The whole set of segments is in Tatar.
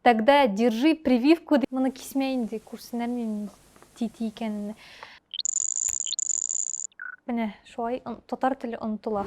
Тогда держи прививку. Моны кисмә инде, күрсеннәр минем тити икәнемне. Менә шулай татар теле онытыла.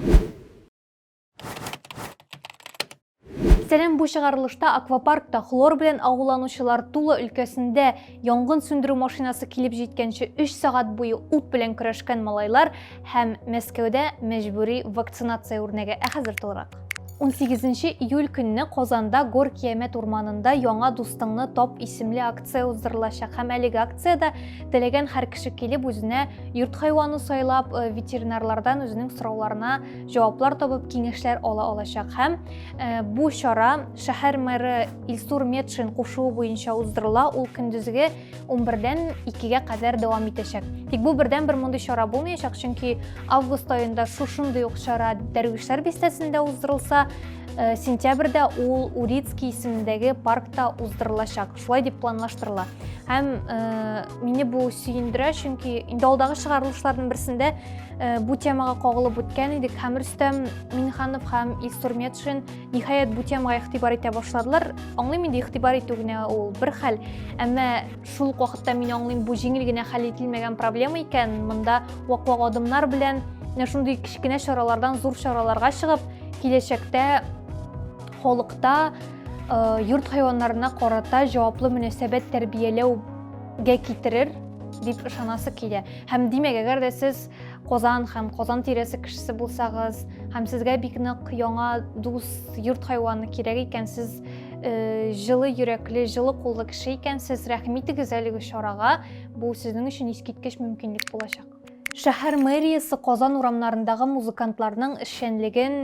Сәлам, бу чыгарылышта аквапаркта хлор белән агуланучылар Тула өлкәсендә янгын сүндерү машинасы килеп җиткәнче 3 сәгать буе ут белән көрәшкән малайлар һәм Мәскәүдә мәҗбүри вакцинация үрнәге. Ә хәзер тулырак. 18 июль көнне Казанда Гор Киямәт урманында Яңа дустыңны тап исемле акция уздырылачак һәм әлеге акциядә теләгән һәр кеше килеп үзенә йорт хайваны сайлап, э, ветеринарлардан үзенең сорауларына җаваплар табып киңәшләр ала алачак. Һәм э, бу чара шәһәр мэры Илсур Метшин кушуы буенча уздырыла. Ул көндезге 11-дән 2-гә кадәр дәвам итәчәк. Тик бу бердән-бер мондый чара булмаячак, чөнки август аенда шушындый ук чара Дәрвишләр бистәсендә уздырылса, э, сентябрьдә ул Урицкий исемендәге паркта уздырылачак. Шулай дип планлаштырыла. Һәм э, мине бу сөендерә, чөнки инде алдагы чыгарылышларның берсендә э, бу темага кагылып үткән идек һәм Рөстәм Минханов һәм Илсур Метшин ниһаять бу темага игътибар итә башладылар. Аңлыйм инде, игътибар итү генә ул бер хәл, әмма шул ук вакытта мин аңлыйм, бу җиңел генә хәл ителмәгән проблема икән. Монда вак-вак адымнар белән менә шундый кечкенә чаралардан зур чараларга чыгып, киләчәктә халыкта э, йорт хайваннарына карата җаваплы мөнәсәбәт тәрбияләүгә китерер дип ышанасы килә. Һәм димәк, әгәр дә сез Казан һәм Казан тирәсе кешесе булсагыз, һәм сезгә бик нык яңа дус, йорт хайваны кирәк икән, сез э, җылы йөрәкле, җылы куллы кеше икәнсез, рәхим итегез әлеге чарага. Бу сезнең өчен искиткеч мөмкинлек булачак. Шәһәр мэриясе Казан урамнарындагы музыкантларның эшчәнлеген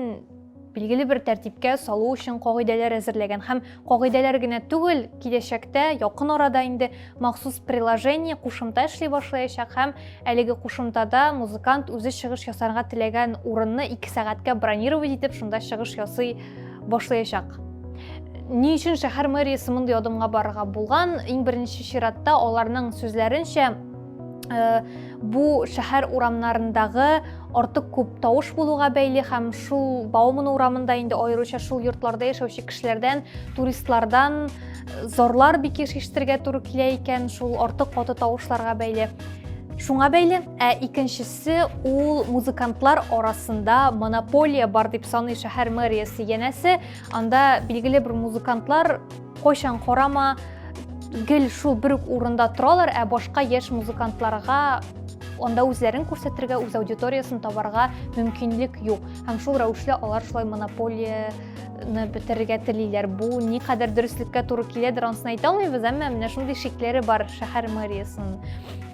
билгеле бер тәртипкә салу өчен кагыйдәләр әзерләгән һәм кагыйдәләр генә түгел, киләчәктә, якын арада инде махсус приложение, кушымта эшли башлаячак һәм әлеге кушымтада музыкант үзе чыгыш ясарга теләгән урынны 2 сәгатькә бронировать итеп, шунда чыгыш ясый башлаячак. Ни өчен шәһәр мэриясе мондый адымга барырга булган? Иң беренче чиратта аларның сүзләренчә, э, бу шәһәр урамнарындагы артык күп тавыш булуга бәйле һәм шул Бауман урамында инде аеруча шул йортларда яшәүче кешеләрдән, туристлардан э, зарлар бик еш ишетергә туры килә икән, шул артык каты тавышларга бәйле. Шуңа бәйле, ә икенчесе ул музыкантлар арасында монополия бар дип саный шәһәр мэриясе. Янәсе, анда билгеле бер музыкантлар кайчан карама гел шул бер үк урында торалар, ә башка яшь музыкантларга анда үзләрен күрсәтергә, үз аудиториясын табарга мөмкинлек юк. Һәм шул рәвешле алар шулай монополияне бетерергә телиләр. Бу никадәр дөреслеккә туры киләдер, анысын әйтә алмыйбыз, әмма менә шундый шикләре бар шәһәр мэриясының.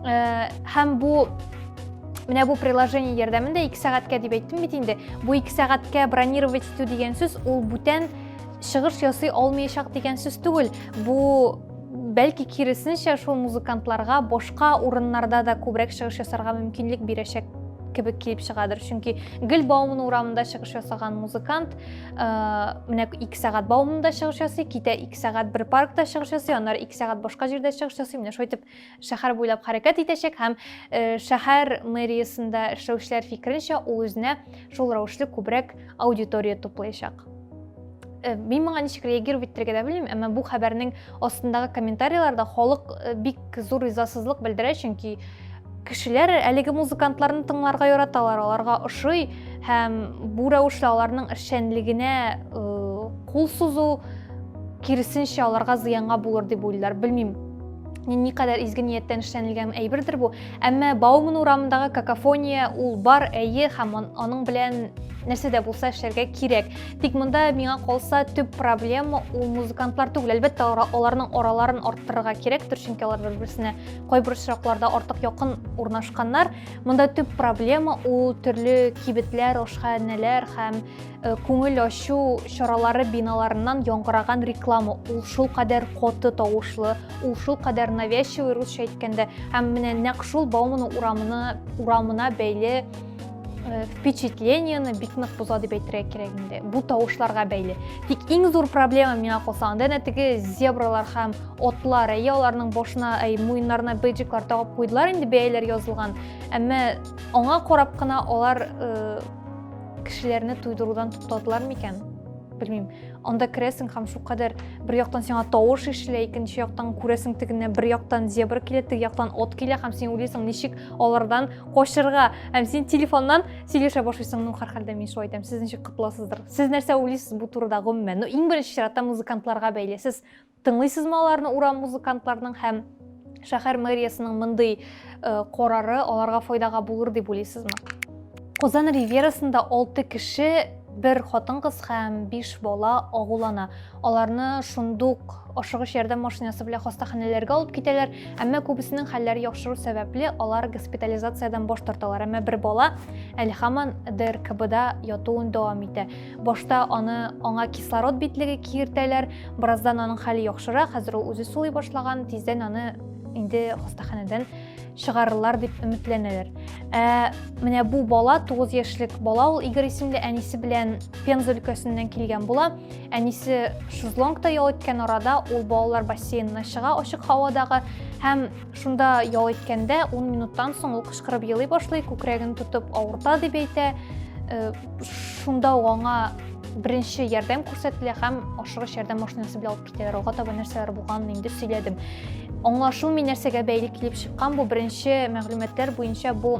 Э, һәм бу менә бу приложение ярдәмендә 2 сәгатькә дип әйттем бит инде. Бу 2 сәгатькә бронировать итү дигән сүз ул бүтән чыгыш ясый алмаячак дигән сүз түгел. Бу бәлки киресенчә шул музыкантларга башка урыннарда да күбрәк чыгыш ясарга мөмкинлек бирәчәк кебек килеп чыгадыр. Чөнки гел Бауман урамында чыгыш ясаган музыкант э, менә 2 сәгать Бауманда чыгыш ясый, китә 2 сәгать бер паркта чыгыш ясый, аннары 2 сәгать башка җирдә чыгыш ясый. Менә шулай итеп шәһәр буйлап хәрәкәт итәчәк һәм э, шәһәр мэриясендә эшләүчеләр фикеренчә, ул үзенә шул рәвешле күбрәк аудитория туплаячак. Э, мин моңа ничек реагировать итәргә дә белмим, әмма бу хәбәрнең астындагы комментарийларда халык э, бик зур ризасызлык белдерә, чөнки кешеләр әлеге музыкантларны тыңларга яраталар, аларга ошый һәм бу рәвешле аларның эшчәнлегенә э, кул сузу киресенчә аларга зыянга булыр дип уйлыйлар. Белмим, никадәр изге нияттән эшләнелгән әйбердер бу. Әмма Бауман урамындагы какофония ул бар, әйе, һәм аның белән нәрсә дә булса эшләргә кирәк. Тик монда миңа калса төп проблема ул музыкантлар түгел. Әлбәттә, аларның араларын арттырырга кирәктер, чөнки алар бер-берсенә кайбер очракларда артык якын урнашканнар. Монда төп проблема ул төрле кибетләр, ашханәләр һәм Э, күңел ачу чаралары биналарыннан яңгыраган реклама. Ул шул кадәр каты тавышлы, ул шул кадәр навязчивый, русча әйткәндә, һәм менә нәкъ шул Бауман урамына урамына бәйле э, впечатлениене бик нык боза дип әйтергә кирәк инде. Бу тавышларга бәйле. Тик иң зур проблема миңа калса, анда әнә теге зебралар һәм атлар, әйе, аларның башына, әй, муеннарына бейджиклар тагып куйдылар инде, бәяләр язылган. Әмма аңа карап кына алар э, кешеләрне туйдырудан туктадылар микән? Белмим. Анда керәсең һәм шулкадәр бер яктан сиңа тавыш ишетелә, икенче яктан күрәсең тегеннән бер яктан зебра килә, теге яктан ат килә һәм син уйлыйсың, ничек алардан качырга. Һәм син телефоннан сөйләшә башлыйсың. Ну, һәрхәлдә мин шулай әйтәм. Сез ничек котыласыздыр? Сез нәрсә уйлыйсыз бу турыда гомумән? Ну, иң беренче чиратта музыкантларга бәйле. Сез тыңлыйсызмы аларны урам музыкантларның һәм шәһәр мэриясының мондый карары аларга файдага булыр дип уйлыйсызмы? Казан ривьерасында 6 кеше, бер хатын-кыз һәм 5 бала агулана. Аларны шундук ашыгыч ярдәм машинасы белән хастаханәләргә алып китәләр, әмма күбесенең хәлләре яхшыру сәбәпле, алар госпитализациядән баш тарталар. Әмма бер бала әле һаман ДРКБда ятуын дәвам итә. Башта аны аңа кислород битлеге киертәләр, бераздан аның хәле яхшыра, хәзер ул үзе сулый башлаган, тиздән аны инде хастаханәдән чыгарырлар дип өметләнәләр. Ә менә бу бала, 9 яшьлек бала, ул Игорь исемле, әнисе белән Пенза өлкәсеннән килгән була. Әнисе шезлонгта ял иткән арада ул балалар бассейнына чыга ачык һавадагы һәм шунда ял иткәндә 10 минуттан соң ул кычкырып елый башлый, күкрәген тотып авырта дип әйтә. Шунда ук аңа беренче ярдәм күрсәтелә һәм ашыгыч ярдәм машинасы белән алып китәләр. Алга таба нәрсәләр булганын инде сөйләдем. Аңлашылмый нәрсәгә бәйле килеп чыккан бу. Беренче мәгълүматлар буенча бу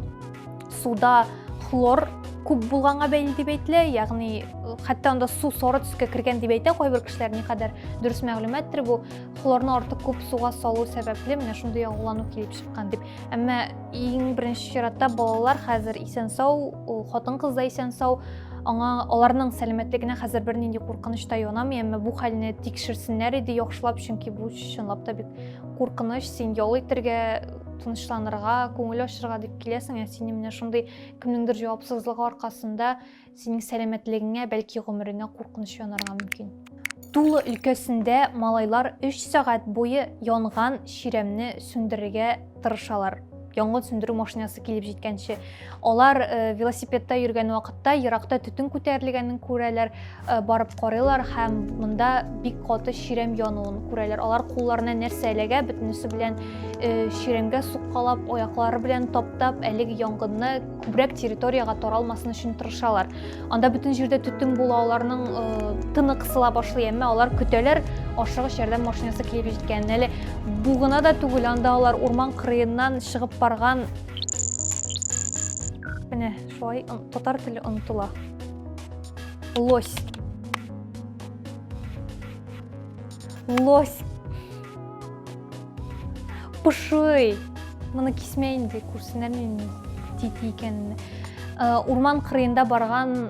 суда хлор күп булганга бәйле дип әйтелә, ягъни хәтта анда су сары төскә кергән дип әйтә кайбер кешеләр, никадәр дөрес мәгълүматтыр бу. Хлорны артык күп суга салу сәбәпле менә шундый агулану килеп чыккан дип. Әмма иң беренче чиратта балалар хәзер исән-сау, хатын-кыз да исән-сау. Аңа аларның сәламәтлегенә хәзер бернинди куркыныч та янамый, әмма бу хәлне тикшерсеннәр иде яхшылап, чөнки бу чынлап та бик куркыныч. Син ял итәргә, тынычланырга, күңел ачырга дип киләсең, ә сине менә шундый кемнеңдер җавапсызлыгы аркасында синең сәламәтлегеңә, бәлки гомереңә куркыныч янарга мөмкин. Тула өлкәсендә малайлар 3 сәгать буе янган чирәмне сүндерергә тырышалар. Янгын сүндерү машинасы килеп җиткәнче. Алар велосипедта йөргән вакытта еракта төтен күтәрелгәнен күрәләр, барып карыйлар һәм монда бик каты чирәм януын күрәләр. Алар кулларына нәрсә эләгә, бөтенесе белән чирәмгә суккалап, аяклары белән таптап, әлеге янгынны күбрәк территориягә таралмасын өчен тырышалар. Анда бөтен җирдә төтен була, аларның тыны кысыла башлый, әмма алар көтәләр ашыгыч ярдәм машинасы килеп җиткәнен. Әле бу гына да түгел, анда алар урман кырыеннан чыгып барган менә шулай татар теле онытыла. Лось. Лось. Пошый. Моны кисмә инде, күрсеннәр мин тити икәнне. Урман кырыенда барган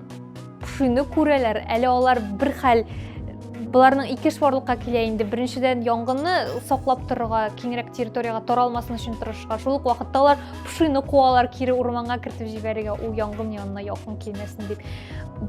пошыйны күрәләр. Әле алар бер хәл боларның ике эш барлыкка килә инде. Беренчедән, янгынны саклап торырга, киңрәк территориягә таралмасын өчен тырышырга. Шул ук вакытта алар пошыйны куалар, кире урманга кертеп җибәрергә, ул янгын янына якын килмәсен дип.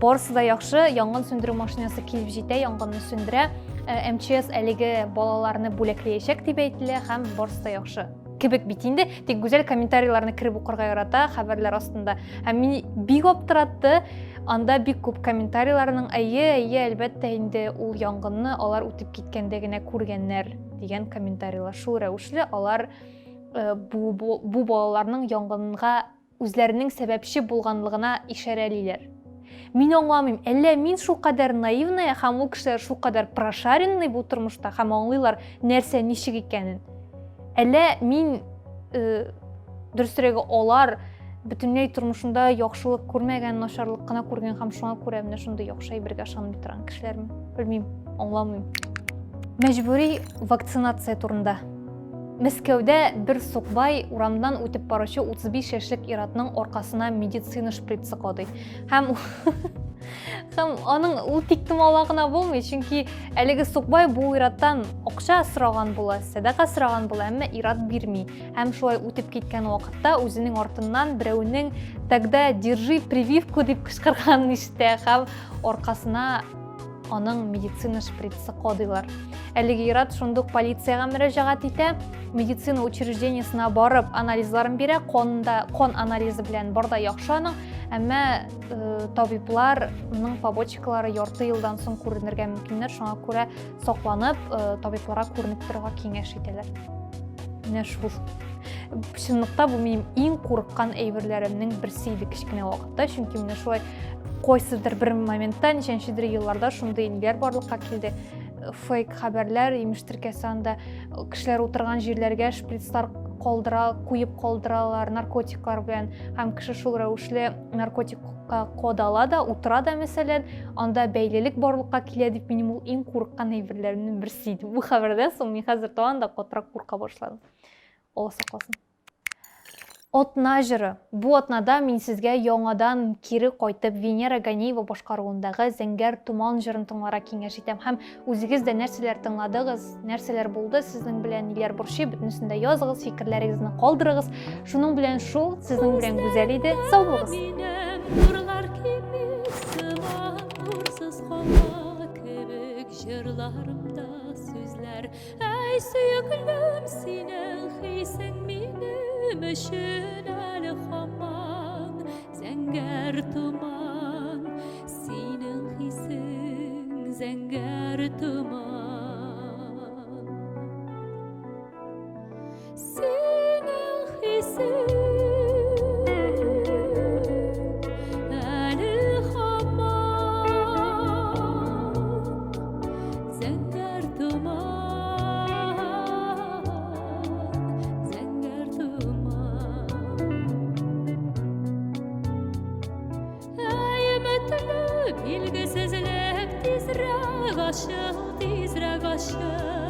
Барысы да яхшы, янгын сүндерү машинасы килеп җитә, янгынны сүндерә. МЧС әлеге балаларны бүләкләячәк дип әйтелә һәм барысы да яхшы кебек бит инде. Тик Гүзәл комментарийларны кереп укырга ярата хәбәрләр астында. Һәм мине бик аптыратты. Анда бик күп комментарийларның әйе, әйе, әлбәттә инде ул янгынны алар үтеп киткәндә генә күргәннәр дигән комментарийлар. Шул рәвешле алар бу балаларның янгынга үзләренең сәбәпче булганлыгына ишарәлиләр. Мин аңламыйм, әллә мин шулкадәр наивная һәм ул кешеләр шулкадәр прошаренный бу тормышта һәм аңлыйлар нәрсә ничек икәнен. Әллә мин, дөресрәге, алар бөтенләй тормышында яхшылык күрмәгән, начарлык кына күргән һәм шуңа күрә менә шундый яхшы әйбергә ышанмый торган кешеләрме? Белмим, аңламыйм. Мәҗбүри вакцинация турында. Мәскәүдә бер сукбай урамнан үтеп баручы 35 яшьлек ир-атның аркасына медицина шприцы кадый. Һәм һәм аның ул тик томала гына булмый, чөнки әлеге сукбай бу ир-аттан акча сораган була, сәдака сораган була, әмма ир-ат бирми. Һәм шулай үтеп киткән вакытта үзенең артыннан берәүнең «Тогда держи прививку» дип кычкырганын ишетә һәм аркасына аның медицина шприцы кадыйлар. Әлеге ир-ат шундук полициягә мөрәҗәгать итә, медицина учреждениесына барып анализларын бирә, канда кан анализы белән бар да яхшы аның, әмма табибларның побочкалары ярты елдан соң күренергә мөмкиннәр, шуңа күрә сакланып, табибларга күренеп торырга киңәш итәләр. Менә шул. Чынлыкта бу минем иң курыккан әйберләремнең берсе иде кечкенә вакытта, чөнки менә шулай Кайсыдыр бер моментта, ничәнчедер елларда шундый ниләр барлыкка килде. Фейк хәбәрләр, имештер кәсе анда кешеләр утырган җирләргә шприцлар калдыра, куеп калдыралар наркотиклар белән һәм кеше шул рәвешле наркотикка кадала да, утыра да, мәсәлән, анда бәйлелек барлыкка килә дип минем ул иң курыккан әйберләремнең берсе иде. Бу хәбәрдән соң мин хәзер тагын да катырак курка башладым. Алла сакласын. Атна җыры. Бу атнада мин сезгә яңадан кире кайтып Венера Ганеева башкаруындагы Зәңгәр томан җырын тыңларга киңәш итәм. Һәм үзегез дә нәрсәләр тыңладыгыз, нәрсәләр булды сезнең белән, ниләр борчый, бөтенесен дә языгыз, фикерләрегезне калдырыгыз. Шуның белән шул, сезнең белән Гүзәл иде. Сау булыгыз. Нурлар кебек сыман, нурсыз кала кебек җырларымда сүзләр. Әй, сөеклем, синең хисең минем өчен әле һаман зәңгәр томан. Синең хисең зәңгәр томан. Синең хисең әле һаман зәңгәр томан, зәңгәр томан. Әй, өметле билгесезлек, тизрәк ачыл, тизрәк ачыл.